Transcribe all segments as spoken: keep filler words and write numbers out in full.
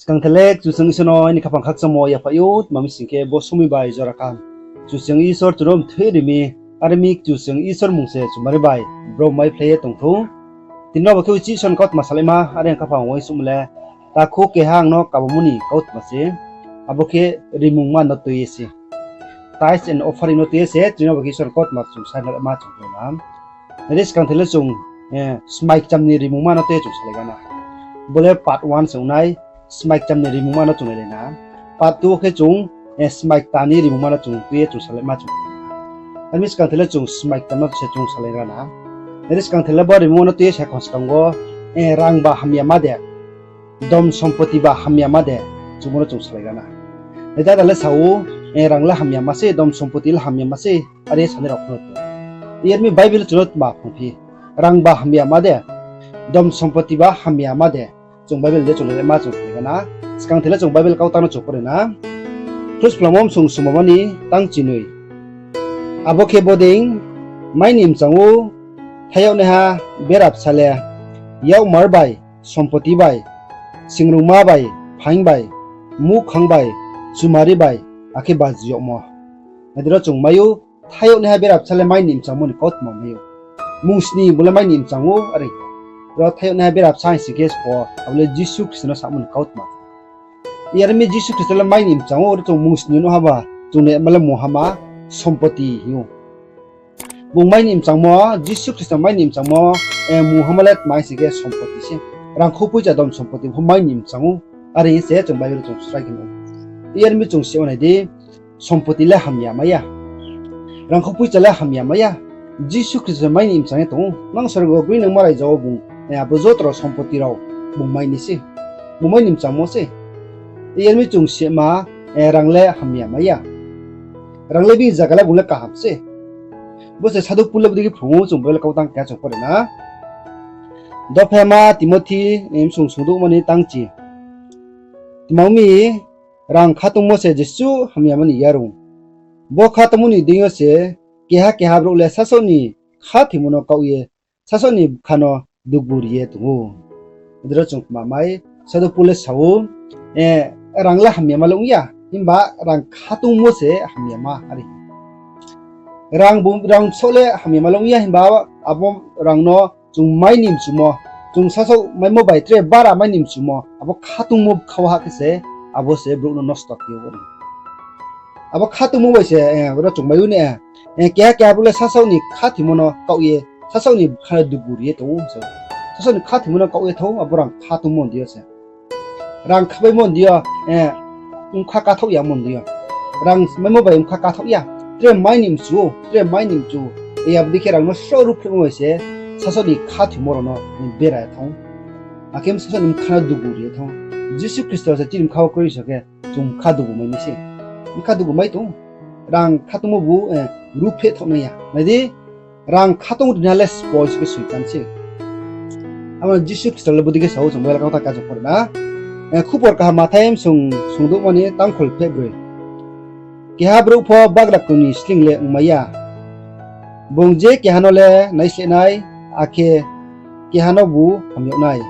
Skang the le Kchusoyang Isor no aini khaphang khakchangmo yaphaih ou, tma mi sing khe bo somoing bai jora kaham Kchusoyang Isor chung no mthoi ri mi, are mi Kchusoyang Isor mmung se chumari bai bro maiphlai ye tong thou. Tini no bo khe uchih Isor ni kautma salaima, are ang khaphang uaingsouhmo le, takhu keha ang no kabamo ni kautma se, abo khe rimungma no tui ye se. Tithes and offering no tui ye se, tini no bo khe Isor ni kautma chung salaima chung tong na. Nai di, skang the le chung, eh, smai kcham ni rimungma no tui ye chung salai gana. Bo le part one se ong nai, smai kcham ni rimungma no chung nailai na. Part two khe chung, eh, smai kta ni rimungma no chung tui ye chung salaima chung. Are mi skang the le chung smai kcham no se chung salai gana. Nai di, skang the le bo rimungma no tui ye sa khon skang wo, eh, rang ba hamyama de, dom sompoti ba hamyama de, chung bo no chung salai gana. Nai di, ada le sa ou, eh, rang le hamyama se, dom sompoti le hamyama se, are sanai rao pho no tong. Iyar mi Bible chung no tma phrungphi? Rang ba hamyama de, dom sompoti ba hamyama de, chung Bible de chung le ma chung salai gana. Skang the le chung Bible kautang no chung pore na. Phuh Sphlangmo bsung sumamo ni tang chinoi. Abo khe bodei, mai ni mchang ou, thai yagnaiha bera bsa le, yakmar bai, sompoti bai, singrungma bai, phaing bai, muhkhang bai, chumari bai, akhe baji yagmo. Nai di, ro chung mai ou, thai yagnaiha bera bsa le mai ni mchangmo ni kautma mai ou. Mung sni bo le mai ni mchang ou, are. Ro thai yagnaiha bera bsa hing sing khe sbo, abo le Jisu Khristo no samo ni kautma. Iyar mi Jisu Khristo le mai ni mchang ou, ro chung mung sni no haba, chung ni ma le mungha ma, sompoti hing ou. Bung mai ni mchangmo, Jisu Khristo mai ni mchangmo, eh, mungha ma le tma hing sing khe sompoti se. Rangkhou poicha dom sompoti pho mai ni mchang ou, are se chung Bible chung srai khe nuh ou. Iyar mi chung si nai di, sompoti le hamya mai ya. Rangkhou poicha le hamya mai ya. Jisu Khristo mai ni mchang ye tong ou. Nang sorgo grinangma raija wo bung, eh, abo joto rao sompoti rao bung mai ni se. Bung mai ni mchangmo se. Iyar mi chung si ma, eh, rang le hamya mai ya. Rang le bini zaga le bung le kaham se. Bo se Sadhu Pol le bodei khe phrung ou, chung Bible kautang keha chung pore na. Dophema Timothi, eh, bsung sungdouhmo ni tang chi. Tma ong mi, rang khatungmo se jesuh hamyama ni yarung. Bo khatungmo ni deing yo se keha keha brouh le sasaoh ni khathoimo no kaoh ye, sasaoh ni bkha no dugu ri ye tong ou. Adro chung kma mai, Sadhu Pol le sa ou, eh, rang le hamyama le ong ya, himba rang khatungmo se hamyama, are. Rang bsaoh le hamyama le ong ya, himba abo rang no chung mai ni mchumo, chung sasaoh maimo bai tre bara mai ni mchumo, abo khatungmo bkha wo hah khe se, abo se brouh no nosto khe ou, are. Abo khatungmo bai se, eh, ro chung mai ou ne, eh, keha keha brouh le sasaoh ni khathoimo no kaoh ye, sasaoh ni bkha no dugu ri ye tong ou, sasaoh ni khathoimo no kaoh ye tong ou, abo rang khatungmo ni deing yo se. Rang khapaimo ni deing yo, eh, bkha kathaoh yamo ni deing yo. Rang maimo bai bkha kathaoh ya. Tre mai ni mchu ou, tre mai ni mchu ou. Abo dei khe rang no sroh ruhphrehmo bai se, sasaoh ni khathoimo rao no bera ye thanng ou. Akhe sasaoh ni bkha no dugu ri ye thanng ou. Jisu Khristo se chini bkha wo kroi sa khe, chung bkha dugu mai nai se. Bkha dugu mai tong ou. Rang khatungmo bu, eh, ruhphreh thaoh nai ya. Nai di, rang khatung rinaiha le sbo se khe Soitan se. Abo no Jisu Khristo le bodei khe sa ou, chung Bible kautang keha chung pore na. Eh, Khupor Kaham Mathai bsung sungdouhmo ni tangkhol phehbroi. Keha brouh pho bagra kung ni sleing le ongmai ya. Bung je keha no le naisleh nai, akhe keha no bu ham yag nai.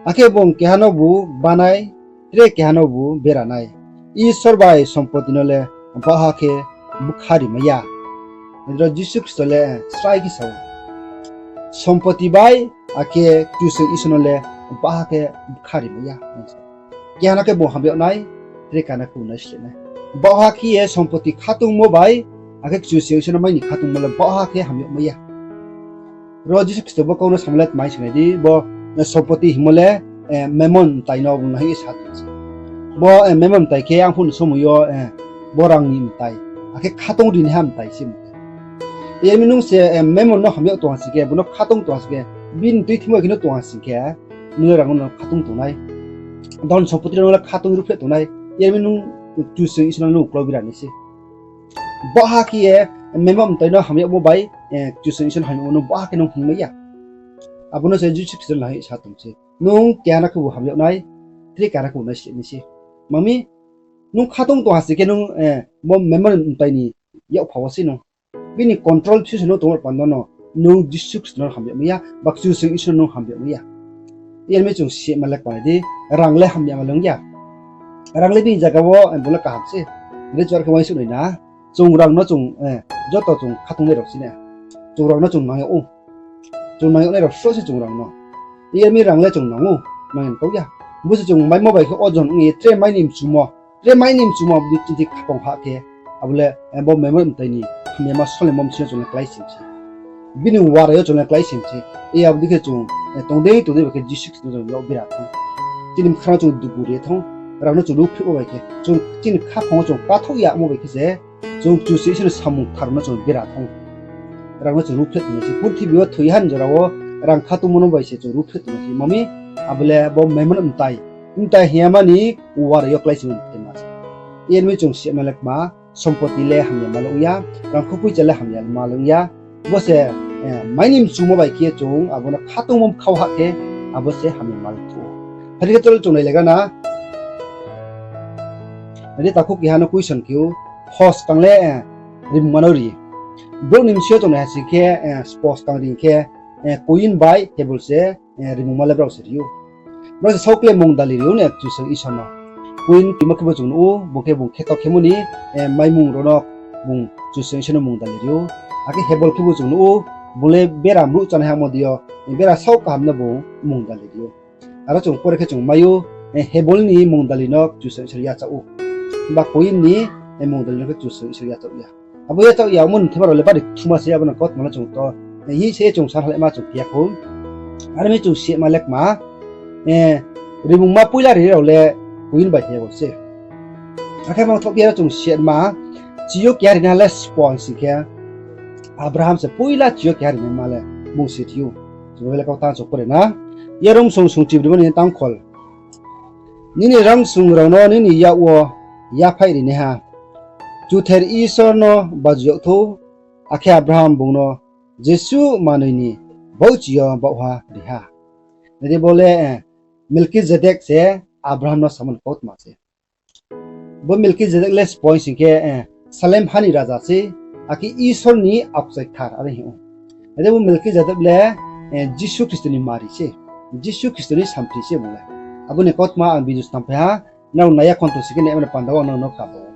Akhe bung keha no bu gba nai, tre keha no bu bera nai. Isor bai sompoti no le baohha khe bkha ri mai ya. Adro Jisu Khristo le srai khe sa ou, sompoti bai akhe Kchusoyang Isor no le baohha khe bkha ri mai ya. Keha no khe bung ham yag nai, tre keha no khe bung naisleh nai. Baohha khe ye sompoti khatungmo bai, akhe Kchusoyang Isor no mai ni khatungmo le baohha khe ham yag mai ya. Ro Jisu Khristo bo kau no samo le tma hing si nai di, bo, eh, sompoti hingmo le, eh, mammon mtai no bung no hing ye sa tong se. Bo, eh, mammon mtai khe ang phuh ni somoi yo, eh, bo rang ni mtai, akhe khatung rinaiha mtai se mtai. Iyar mi nung se, eh, mammon no ham yag tong ha sing khe, bo no khatung tong ha sing khe, bini tuithimo khe no tong ha sing khe, nung le rang no khatung tong nai. Dhon sompoti rao no le khatung ruhphreh tong nai. Iyar mi nung Kchusoyang Isor no nung uklau bira nai se. Baohha khe ye, mammon mtai no ham yagmo bai, eh, Kchusoyang Isor no ham yagmo no baohha khe nung hing mai ya. Abo no se Jisu Khristo no hing ye sa tong se. Nung keha no khe bu ham yag nai, tre keha no khe bu naisleh nai se. Tma mi, nung khatung tong ha sing khe nung, eh, bo mammon mtai ni yakpha wo se nung. Bini control bsing se nung tongmo panda no, nung Jisu Khristo no ham yag mai ya, ba Kchusoyang Isor no nung ham yag mai ya. Yar mi chung sima le kma nai di, rang le hamyama le ong ya. Rang le bini zaga wo, eh, bung le kaham se. Hing khe chung are khe uaingsouh nai na. Chung rang no chung, eh, joto chung khatong nai rao si na. Chung rang no chung nang yag ou. Chung nang yag nai rao sroh se chung rang no. Yar mi rang le chung nang ou, nang ya kau ya. Bo se chung maimo bai khe ojon ong ye tre mai ni mchumo. Tre mai ni mchumo abo dei chini khaphang hah khe, abo le, eh, bo maimo mtai ni, hamyama solemo msi no chung le klái sim se. Bini warai yo chung le klái sim se. Abo dei khe chung, eh, tong dei, tong dei bai khe Jisu Khristo no chung yak bera thang. Chini bkha no chung dugu ri thang. Rang no chung ruhphrehmo bai khe, chung chini khaphang wo chung kathouh yamo bai khe se, chung Kchusoyang Isor ni samung kthar no chung bera thang. Rang no chung ruhphreh tong nai se. Purthimbi wo thoi ha ni jora wo rang khatungmo no bai se chung ruhphreh tong nai se. Mami, abo le bo maimo mtai. Mtai hing yama ni warai yo klái sim ni mtai ma se. Yar mi chung sima le kma, sompoti le hamyama le ong ya, rang kho poicha le hamyama le ong ya. Bo se, eh, mai ni mchumo bai khe chung abo no khatungmo bkha wo hah khe, abo se hamyama le thu ou. Phai di khe chol chung nai le gana. Nai di, takhu keha no question khe ou, hos kang le, eh, rimungma no ri. Brouh ni bsing yo chung nai ha sing khe, eh, spos kang ri khe, eh, Koyin bai Hebol se, eh, rimungma le brao se ri ou. Brao se saokle mungdali ri ou na Kchusoyang Isor no. Koyin ri ma khe bo chung nuh ou, bung khe bung kheto khemo ni, eh, maimung rao no bung Kchusoyang Isor no mungdali ri ou. Akhe Hebol khe bo chung nuh ou, bung le bera mruh chánai hamo dei yo, eh, bera saoh kaham no bung mungdali ri ou. Aro chung pore khe chung mai ou, eh, Hebol ni mungdali no Kchusoyang Isor yachaoh ou. Himba Koyin ni, eh, mungdali no khe Kchusoyang Isor yachaoh ya. Abo yachaoh ya omo ni thema rao le bari kthuma se, abo no kautma no chung to, eh, hing se chung sa halaima chung khe ya khou. Are mi chung sima le kma, eh, rimungma poila ri rao le Koyin bai Hebol se. Akhe mangthoh phi aro chung sima, chi yo keha rinaiha le sbo hing sing khe, Abraham se poila chi yo keha rinaima le bung se thi ou. Chung Bible kautang chung pore na. Yaromsung sungchibrimo ni tangkhol. Nini rangsung rao no nini yak wo yaphaih rinaiha Kchuther Isor no baji yag thou, akhe Abraham bung no jesuh manoi ni baohchi yo baohha ri ha. Nai di bo le, eh, Melkizedek se Abraham no samo ni kautma se. Bo Melkizedek le sbo hing sing khe, eh, Salem ha ni raja se, akhe Isor ni aokchai kthar are hing ou. Nai di bo Melkizedek le, eh, Jisu Khristo ni mari se. Jisu Khristo ni samphi se bung le. Abo ni kautma ang video snam phai ha, nrao nai ya khonthou sing khe nai mano panda wo ang nrao no kabo.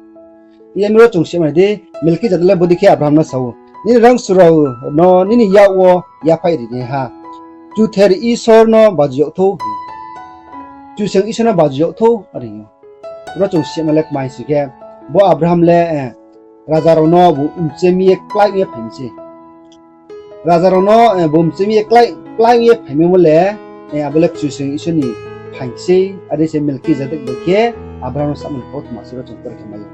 Yar mi ro chung sima nai di, Melkizedek le bodei khe Abraham no sa ou, nini rangsung rao no nini yak wo yaphaih rinaiha Kchuther Isor no baji yag thou, Kchusoyang Isor no baji yag thou are hing ou. Ro chung sima le kma hing sing khe, bo Abraham le, eh, raja rao no bung mchem ye klái ye phai mi se. Raja rao no, eh, bung mchem ye klái, klái ye phaimo le, eh, abo le Kchusoyang Isor ni phaing sei, are se Melkizedek bai khe Abraham no samo ni kautma se ro chung pore khe mai ou.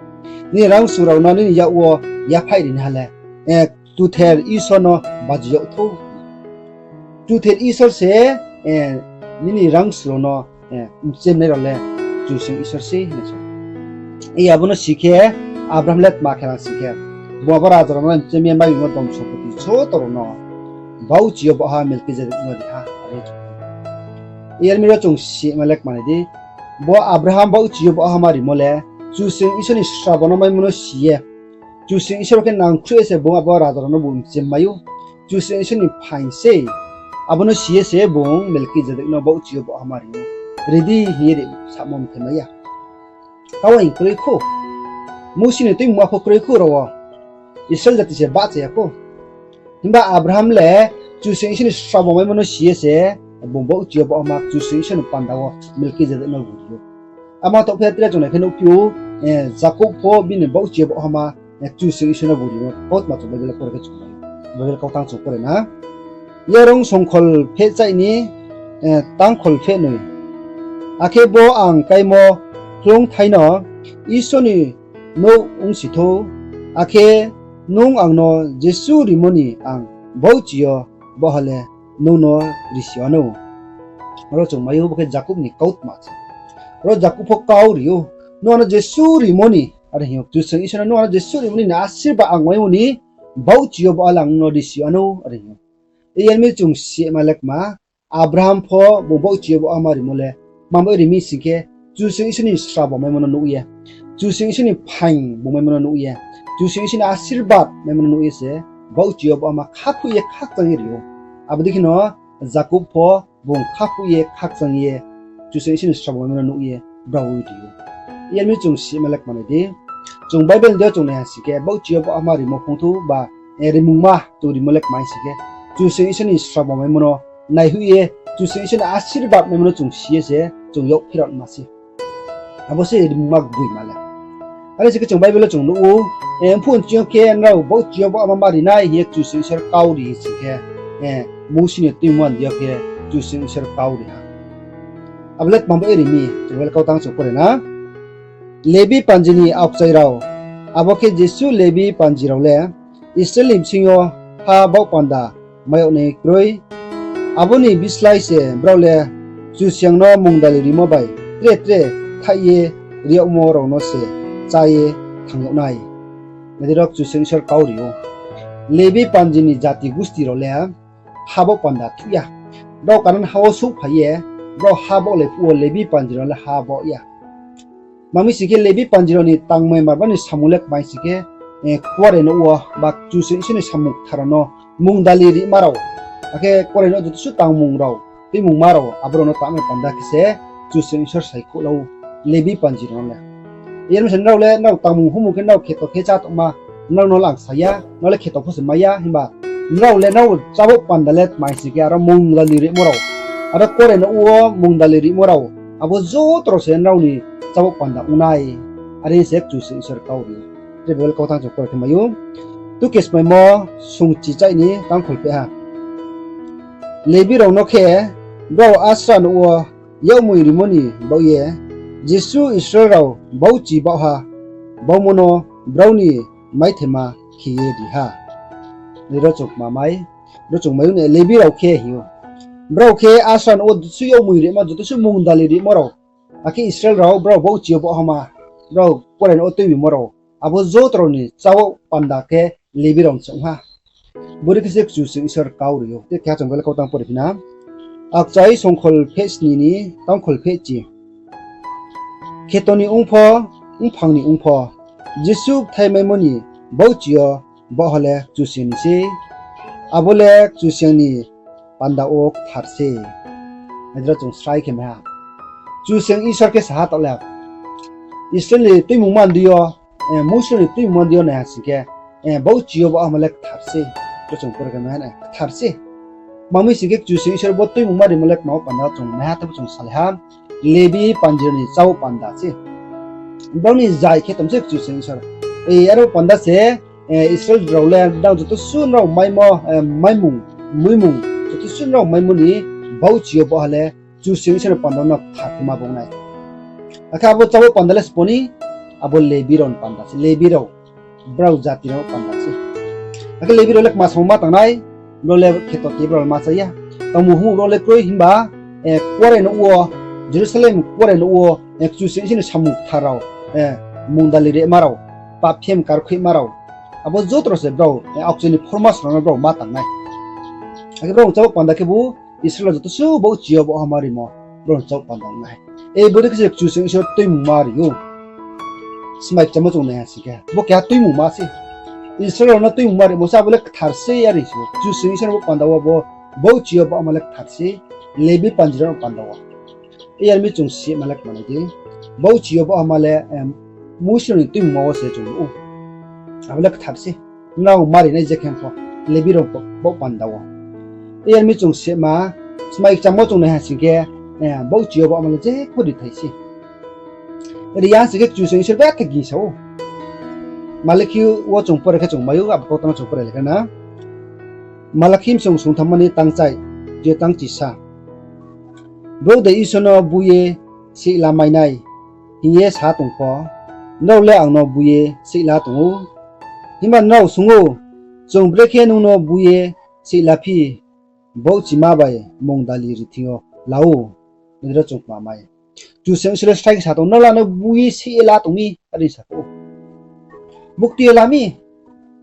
Nini rangsung rao no nini yak wo yaphaih rinaiha le, eh, Kchuther Isor no baji yag thou. Kchuther Isor se, eh, nini rangsung rao no, eh, mchemnai rao le Kchusoyang Isor se hing ye sa. Abo no si khe Abraham le tma khe rang sing khe, bung abo raja rao no mchem ye maibimo dhon sompoti joto rao no baohchi yo baohha Melkizedek no ri ha, are chung. Yar mi ro chung sima le kma nai di, bo Abraham baohchi yo baohha ma rimo le, Kchusoyang Isor ni srabo no maimo no si ye, Kchusoyang Isor khe nangkhruh ye se bung abo raja rao no bung mchem mai ou. Kchusoyang Isor ni phaing sei. Abo no si ye se bung Melkizedek no baohchi yo baohha ma ri ou. Ri di hing ye ri samo mthai mai ya. Kau aing kroi khou. Mousi ni tuimungma pho kroi khou ro wo. Israel jati se bahcha ya khou. Himba Abraham le Kchusoyang Isor ni srabo maimo no si ye se bung baohchi yo baohha ma Kchusoyang Isor ni panda wo Melkizedek no bung ri ou. Abo tong phi tre chung nai khe nuhphi ou, eh, Jakob pho bini baohchi yo baohha ma, eh, Kchusoyang Isor no bung ri ou. Kautma chung Bible pore khe chung nai. Bible kautang chung pore na. Yaromsung kholphehchaih ni, eh, tangkholpheh noi. Akhe bo ang kaimo hloungthai no Isor ni nouh ongsi thou, akhe nung ang no jesuh rimo ni ang baohchi yo baohha le nung no risi wanou. Ro chung mai ou bo khe Jakob ni kautma se. Ro Jakob pho kau ri ou, nung ano jesuh rimo ni, are hing ou, Kchusoyang Isor no nung ano jesuh rimo ni asirbad ang maimo ni baohchi yo baohha le ang nung no risi wanou, are hing ou. Yar mi chung sima le kma, Abraham pho bung baohchi yo baohha ma rimo le, tma bai ri mi sing khe, Kchusoyang Isor ni srabo maimo no nuh ye, Kchusoyang Isor ni phaing bung maimo no nuh ye, Kchusoyang Isor ni asirbad maimo no nuh ye se, baohchi yo baohha ma khaphuh ye khakchang ye ri ou. Abo dei khe no Jakob pho bung khaphuh ye, khakchang ye, Kchusoyang Isor ni srabo maimo no nuh ye, brao ri ou. Yar mi chung sima le kmanai di. Chung Bible ni deing yo chung naiha sing khe, baohchi yo baohhama rimo phung thou ba, eh, rimungma chung rimo le kmai sing khe, Kchusoyang Isor ni srabo maimo no naihoih ye, Kchusoyang Isor ni asirbad maimo no chung si ye se, chung yak phirao ma se. Abo se rimungma gboima le. Are sing khe chung Bible wo chung nuh ou, eh, mphuh nching yo khe nrao baohchi yo baohhama ma ri nai hing ye Kchusoyang Isor kau ri sing khe, eh, Mousi ni Tuimungma ni deing yo khe Kchusoyang Isor kau ri ha. Abo le tma bo ri mi, chung Bible kau tang chung pore na. Lebi panji ni aokchai rao, abo khe jesuh Lebi panji rao le Israel ni bsing yo ha baoh panda mai yag nai kroi. Abo ni bislái se brao le Kchusoyang no mungdali rimo bai tre tre thaih ye ri yagmo rao no se chá ye thanng yag nai. Nai di, ro Kchusoyang Isor kau ri ou. Lebi panji ni jati gusti rao le ha baoh panda thuh ya. Brao Kanan ha wo souhphai ye, brao ha baoh le phuh wo Lebi panji rao le ha baoh ya. Tma mi sing khe Lebi panji rao ni tangmai marba ni samung le kmai sing khe, eh, kuarenouh wo ba Kchusoyang Isor ni samung kthar rao no mungdali rima rao, akhe kuarenouh joto suh tangmung rao, tuimungma rao, abo rao no tangmai panda khe se Kchusoyang Isor saikhouh la ou Lebi panji rao no le. Yar mi se nrao le nrao tangmung hungmung khe nrao kheto khe chá tongma, nrao no le ang sa ya, nrao le kheto pho se mai ya, himba nrao le nrao chábouh panda le tma mi sing khe aro mungdali rimo rao, aro kuarenouh wo mungdali rimo rao, abo joto rao se nrao ni chábouh panda ong nai. Are se Kchusoyang Isor kau ri. Tre Bible kau tang chung pore khe mai ou. Tukesmaimo sungchi chaih ni tangkhol peh ha. Lebi rao no khe brao asra nouh wo yakmoi rimo ni baoh ye, jesuh Israel rao baohchi baohha baumo no brao ni maithaima khe ye ri ha. Ro chung kma mai, ro chung mai ou ni Lebi rao khe hing ou. Brao khe asra nouh wo joto suh yakmoi rimo, joto suh mungdali rimo rao, akhe Israel rao brao baohchi yo baohhama, brao kuarenouh wo tuimungma rao, abo joto rao ni chábouh panda khe Lebi rao se ong ha. Bodei khe se Kchusoyang Isor kau ri ou. Tre keha chung Bible kau tang pore phi na. Aokchai songkhol pheh sni ni tangkhol pheh chi. Kheto ni ong pho, mphang ni ong pho, jesuh kthai maimo ni baohchi yo baohha le Kchusoyang ni sei, abo le Kchusoyang ni panda wo kthar se. Nai di, ro chung srai khe mai ha. Kchusoyang Isor khe sa ha taoh le, Israel ni tuimungma ni deing yo, eh, Mousi ni tuimungma ni deing yo naiha sing khe, eh, baohchi yo baohhama le kthar se. Ro chung pore khe mai ha na, kthar se. Tma mi sing khe Kchusoyang Isor bo tuimungma rimo le tma wo panda chung mai ha, tabo chung salai ha. Lebi panji rao ni chábouh panda se. Brao ni zai khe tong se Kchusoyang Isor. Eh, aro panda se, eh, Israel rao le nrao joto suh nrao maimo, eh, maimung, muimung, joto suh nrao maimo ni baohchi yo baohha le Kchusoyang Isor ni panda no kthar khe ma bung nai. Akhe abo chábouh panda le sbo ni, abo Lebi rao ni panda se, Lebi rao, brao jati rao panda se. Akhe Lebi rao le kma samung ma tang nai, brao le kheto khe brao le ma chá ya. Tangmung hungmung brao le kroi himba, eh, kuarenouh wo, Jerusalem kuarenouh wo, eh, Kchusoyang Isor ni samung kthar rao, eh, mungdali rima rao, paphem karkhoihma rao, abo joto rao se brao, eh, aokchai ni phormas rao no brao ma tang nai. Akhe brao chábouh panda khebu Israel joto suh baohchi yo baohhama rimo, brao chábouh panda ong nai. Eh, bodei khe se Kchusoyang Isor tuimungma ri ou. Smai kchamo chung naiha sing khe, bo keha tuimungma se. Israel rao no tuimungma rimo se, abo le kthar se are se. Kchusoyang Isor bo panda wo bo baohchi yo baohhama le kthar se, Lebi panji rao panda wo. Yar mi chung sima le kmanai di. Baohchi yo baohhama le, em, Mousi ni tuimungma wo se chung nuh ou. Abo le kthar se. Nrao ma ri nai je khe pho, Lebi rao baoh panda wo. Yar mi chung sima, smai kchamo chung naiha sing khe, eh, baohchi yo baohhama le je pho rithai se. Ri ya sing khe Kchusoyang Isor betha gingsa ou. Malakhi wo chung pore khe chung mai ou, abo kau tang no chung pore le khe na. Malakhi bsong sungthamma ni tangchai, je tangchisa. Brouh de Isor no bui ye seihla mai nai, hing ye sa tong pho, nrao le ang no bui ye seihla tong ou. Himba nrao swunng ou, chung brekhe nung no bui ye seihla phi, baohchima bai mungdali ri thing yo la ou. Nai di, ro chung kma mai. Kchusoyang Isor le srai khe sa tong, nrao le ang no bui ye seihla tong mi, are sa ou. Bukti ye la mi.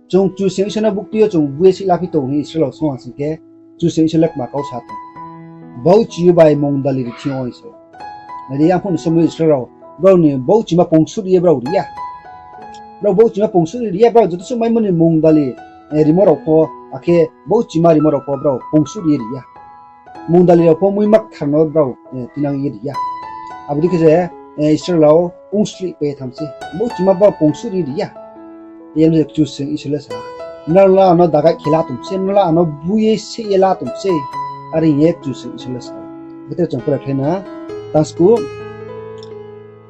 Chung Kchusoyang Isor no bukti yo chung bui ye seihla phi tong hing Israel rao swunng ha sing khe, Kchusoyang Isor le kma kau sa tong. Baohchi yo bai mungdali ri thing yo hing se. Nai di, arphuh ni somoi Israel rao, brao ni baohchima pungsuh ri ye brao ri ya. Brao baohchima pungsuh ri ye, brao joto suh maimo ni mungdali, eh, rimo rao pho, akhe baohchima rimo rao pho, brao pungsuh ri ye ri ya. mungdali rao pho muima kthar no brao, eh, tinang ye ri ya. Abo dei khe se, eh, Israel rao ongslih pai tham sei. Bauchima ba pungsuh ri ri ya. Yar mi se Kchusoyang Isor le sa, nrao le ano dagai khe la tong sei, nrao le ano bui ye seih ye la tong sei. Are hing ye Kchusoyang Isor le sa. Khe tre chung pore khlai na, tang sku,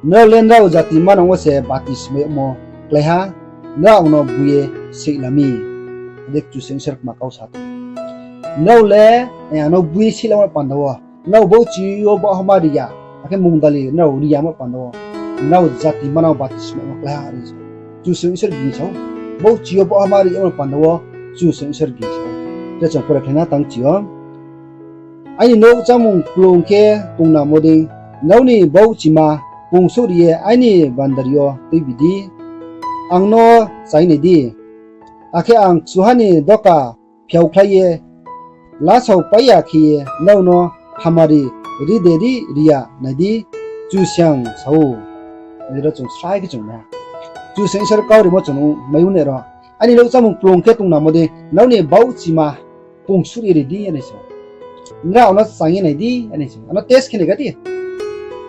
nrao le nrao jati manang wo se batismai yagmo klái ha, nrao ang no bui ye seih la mi. Ade Kchusoyang Isor kma kau sa tong. Nrao le, eh, ano bui ye seih lamo panda wo, nrao bauchi yo bahama ri ya, akhe mungdali nrao ri yamo panda wo, nrao jati manang wo batismai yagmo klái ha, are sa. Kchusoyang Isor gini sa ou. Bauchi yo bahama ri yamo panda wo Kchusoyang Isor gini sa ou. Tre chung pore khlai na tang chi yo. Aini nouh chámung kplung khe tongnamo dei, nrao ni bauchima pungsuh ri ye aini bandari yo tuibi di, ang no chai nai di. Akhe ang kchuha ni doka phiaokhlai ye, lasao pai ya khe ye nrao no hamari ri de ri ri ya nai di, Kchusoyang sa ou. Nai di ro chung srai khe chung nai ha. Kchusoyang Isor kau rimo chung no mai ou ne ro. Aini nouh chámung kplung khe tongnamo dei, nrao ni bauchima pungsuh ri ri di, are sa ou. Nrao ang no chang ye nai di, are sa ou. Ano test khe nai ga di.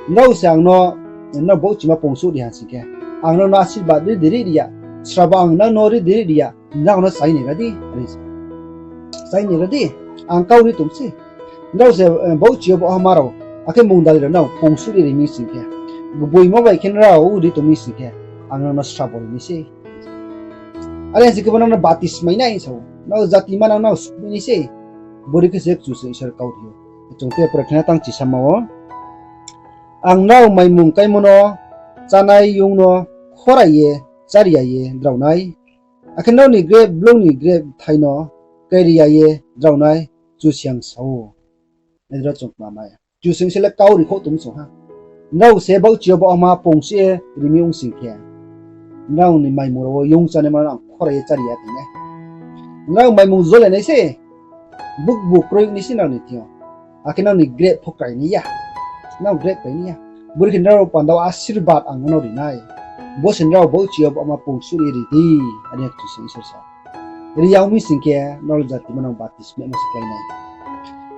Nrao se ang no, nrao bauchima pungsuh ri ha sing khe, ang nrao no asirbad ri de ri ri ya, srabo ang nrao no ri de ri ri ya, nrao ang no chai nai ra di, are sa. Chai nai ra di, ang kau ri tong sei. Nrao se, eh, bauchi yo bahama rao, akhe mungdali rao no pungsuh ri ri mi sing khe, gboima bai khe nrao ri tong mi sing khe, ang nrao no srabo ri nai sei. Are sing khe bo nrao no batismai nai sa ou, nrao jati manang nrao sumai nai sei. Bodei khe se Kchusoyang Isor kau ri ou. Chung te pore khe na tang chi sama wo. Ang nrao maimung káimo no, chánai young no khorai ye chári ya ye drao nai, akhe nrao ni grep blung ni grep thai no káiri ya ye drao nai, Kchusoyang sa ou. Nai di ro chung kma mai. Kchusoyang Isor le kau ri khouh tong song ha. Nrao se bauchi yo bahama pungsuh ye ri mi ong sing khe, nrao ni maimung rao wo young chánaima no ang khorai ye chári ya tong nai. Nrao maimung jole nai sei, bukbu kroi nai sei nrao ni thing yo. Akhe nrao ni grep pho krai nai ya. Nrao grep krai nai ya. Bodei khe nrao panda wo asirbad ang nrao no ri nai. Bo se nrao bauchi yo bahama pungsuh ye ri di, are Kchusoyang Isor sa. Ri ya ong mi sing khe, nrao le jati manang batismai yagmo se klái nai.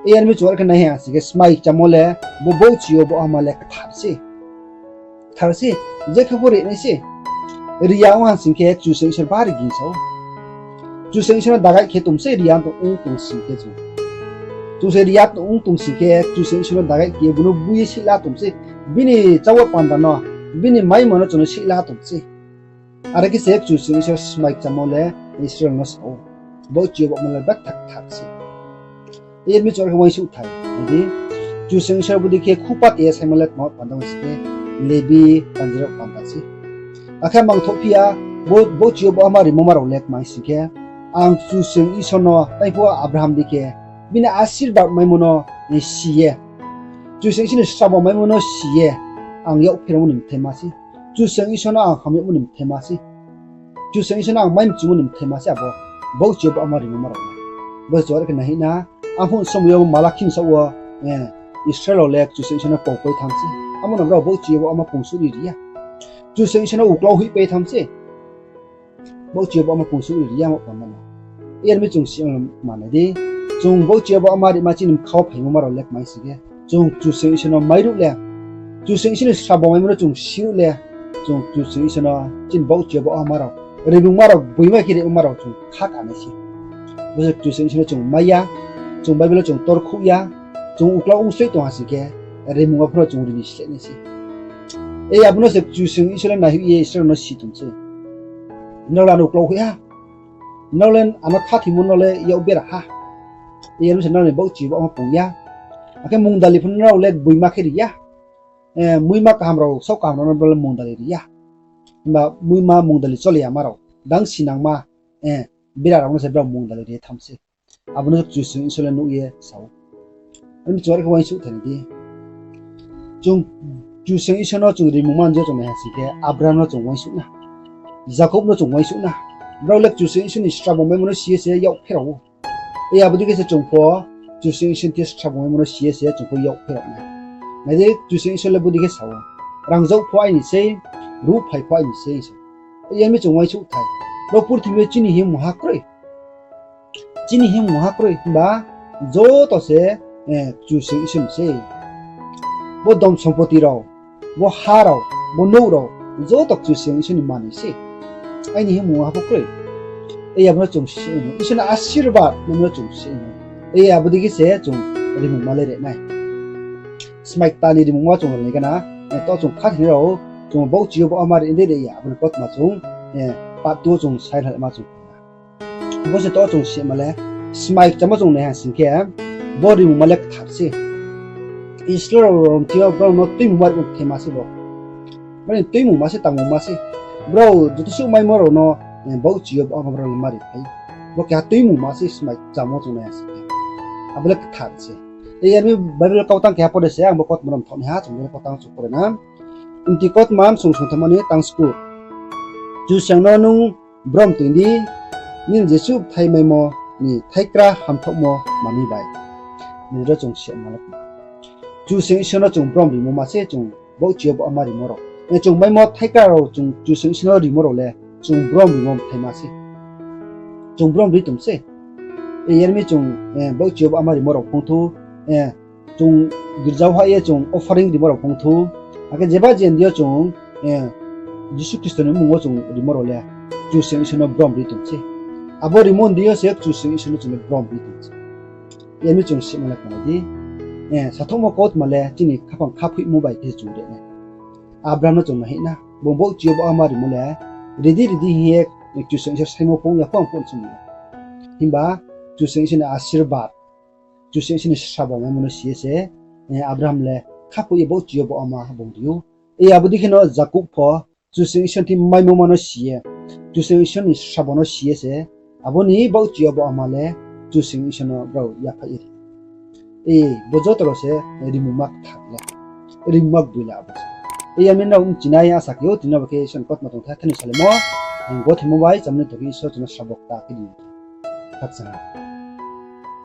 Yar mi chung are khe nai ha sing khe, smai kchamo le, bo bauchi yo bahama le kthar se. Kthar se, je khe pho ri nai se. Ri ya ong ha sing khe Kchusoyang Isor bari gini sa ou. Kchusoyang Isor no dagai khe tong sei, ri ya tong ong tong sing khe chung. Chung se ri ya tong ong tong sing khe Kchusoyang Isor no dagai khe bung no bui ye seih la tong sei. Bini cháwa panda no, bini maimo no chung no seih la tong sei. Are khe se Kchusoyang Isor smai kchamo le Israel no sa ou. Bauchi yo bahama le betha kthar se. Yar mi chung are khe uaingsouh thai nai di. Kchusoyang Isor bodei khe khupa te saimo le tma panda ong sing khe, Lebi panji rao panda se. Akhe mangthoh phi ya, bo bauchi yo bahama rimo ma rao le kma sing khe, ang Kchusoyang Isor no, tai pho Abraham dei khe, bini asirbad maimo no si ye, Kchusoyang Isor ni srabo maimo no si ye, ang yak pheramo ni mthaima se. Kchusoyang Isor no ang ham yagmo ni mthaima se. Kchusoyang Isor no ang mai mchumo ni mthaima se abo. Bauchi yo bahama rimo ma rao le. Bo se chung are khe nai hing na, arphuh somoi yo Malakhi ni saoh wo, eh, Israel rao le Kchusoyang Isor no paupai tham se. Amo no brao bauchi yo bahama pungsuh ri ri ya. Kchusoyang Isor no uklau hoihpai tham se. Bauchi yo bahama pungsuh ri ri ya mo panda no. Yar mi chung si ong ma nai di. Chung bauchi yo bahama rima chini bkha wo phaimo ma rao le kma sing khe, chung Kchusoyang Isor no mairuh le, Kchusoyang Isor ni srabo maimo no chung siruh le, chung Kchusoyang Isor no chini bauchi yo bahama rao, rimungma rao, gboima khe rimungma rao chung kha ka nai se. Bo se Kchusoyang Isor no chung mai ya, chung Bible wo chung torkhouh ya, chung uklau ongsleh tong ha sing khe, rimungma pho no chung ri ni sleh nai se. E abo no se Kchusoyang Isor le naihoih ye Israel no si tong se. Nrao le ano uklau hoih ha. Nrao le ano khathoimo no le yak bera ha. Yar mi se nrao ni bauchi yo bahama pung ya. Akhe mungdali pho nrao le gboima khe ri ya. Eh, muima kaham rao, saoh kaham rao no brao le mungdali ri ya. Himba muima mungdali chole yama rao, dang sinangma, eh, bera rao no se brao mungdali ri ye tham se. Abo no Kchusoyang Isor le nuh ye sa ou. Are mi chung are khe uaingsouh thai nai di. Chung Kchusoyang Isor no chung rimungma je chung nai ha sing khe, Abraham no chung uaingsouh na, Jakob no chung uaingsouh na. Brao le Kchusoyang Isor ni srabo maimo no si ye se yak pherao ou. E abo dei khe se chung pho Kchusoyang Isor ni srabo maimo no si ye se chung pho yak pherao nai. Nai di, Kchusoyang Isor le bodei khe sa ou, rangzag pho aini sei, ruhphai pho aini sei. Yar mi chung uaingsouh thai, ro purthimbi yo chini himung ha kroi. Chini himung ha kroi, himba joto se Kchusoyang Isor ni se. Bo dhon sompoti rao, bo ha rao, bo nouh rao, joto Kchusoyang Isor ni manoi se. Aini hingmung ha pho kroi. Abo no chung si no, Isor ni asirbad no chung si no. Abo dei khe se chung rimungma le ri nai. Smai kta ni rimungma chung ri nai gana, to chung khathoinai rao, chung baohchi yo bo ama ri dei ri ya, abo ni kautma chung, part two wo chung sai lama chung. Bo se to chung sima le, smai kchamo chung nai ha sing khe, bo rimungma le kthar se. Israel rao rom thing yo brao no tuimungma ri mthaima se bo. Mani tuimungma se, tangmungma se. Brao joto suh maimo rao no, baohchi yo bo ama brao no ma ri phai. Bo keha tuimungma se smai kchamo chung nai ha sing khe. Abo le kthar se. Yar mi Bible kautang keha pore se, ang bo kautma no mthaoh nai ha, chung bo kautang chung pore na. Mti kautma msong songthamma ni tang sku. Kchusoyang no nung brom toing di, nini jesuh bthai maimo ni thaikra hamthaohmo manoi bai. Nini ro chung sima le. Kchusoyang Isor no chung brom rimo ma se chung baohchi yo bo ama rimo rao. Chung maimo thaikra rao chung Kchusoyang Isor no rimo rao le chung brom rimo bthai ma se. Chung brom ri tong se. Yar mi chung baohchi yo bo ama rimo rao phung thu, chung girza wo ha ye chung offering rimo rao phung thu. Akhe jeba jendi yo chung Jisu Khristo ni mmung wo chung rimo rao le Kchusoyang Isor no brom ri tong se. Abo rimo ndi yo se Kchusoyang Isor no chung le brom ri tong se. Yar mi chung sima le khnalai di. Sathouhmo kautma le chini khaphang khaphoihmo bai khe chung ri nai. Abraham no chung nai hih na, bung baohchi yo bo ama rimo le, ri di ri di hing ye Kchusoyang Isor saimo pho ong ya pho ang pho chung nai. Himba Kchusoyang Isor ni asirbad, Kchusoyang Isor ni srabo maimo no si ye se, Abraham le khaphoih ye baohchi yo bo ama bung ri ou. Abo dei khe no Jakob pho Kchusoyang Isor ni thing maimo ma no si ye, Kchusoyang Isor ni srabo no si ye se, abo ni baohchi yo bo ama le Kchusoyang Isor no brao yaphaih ye ri. Bo joto rao se rimungma kthar le, rimungma gboi le abo se. Yar mi nrao mchinai asa khe ou, tini bo khe Isor ni kautma tongthai thani salaimo, ang gothaimo bai chamani tong khe Isor chung no srabo kta khe di. Khakchang ha.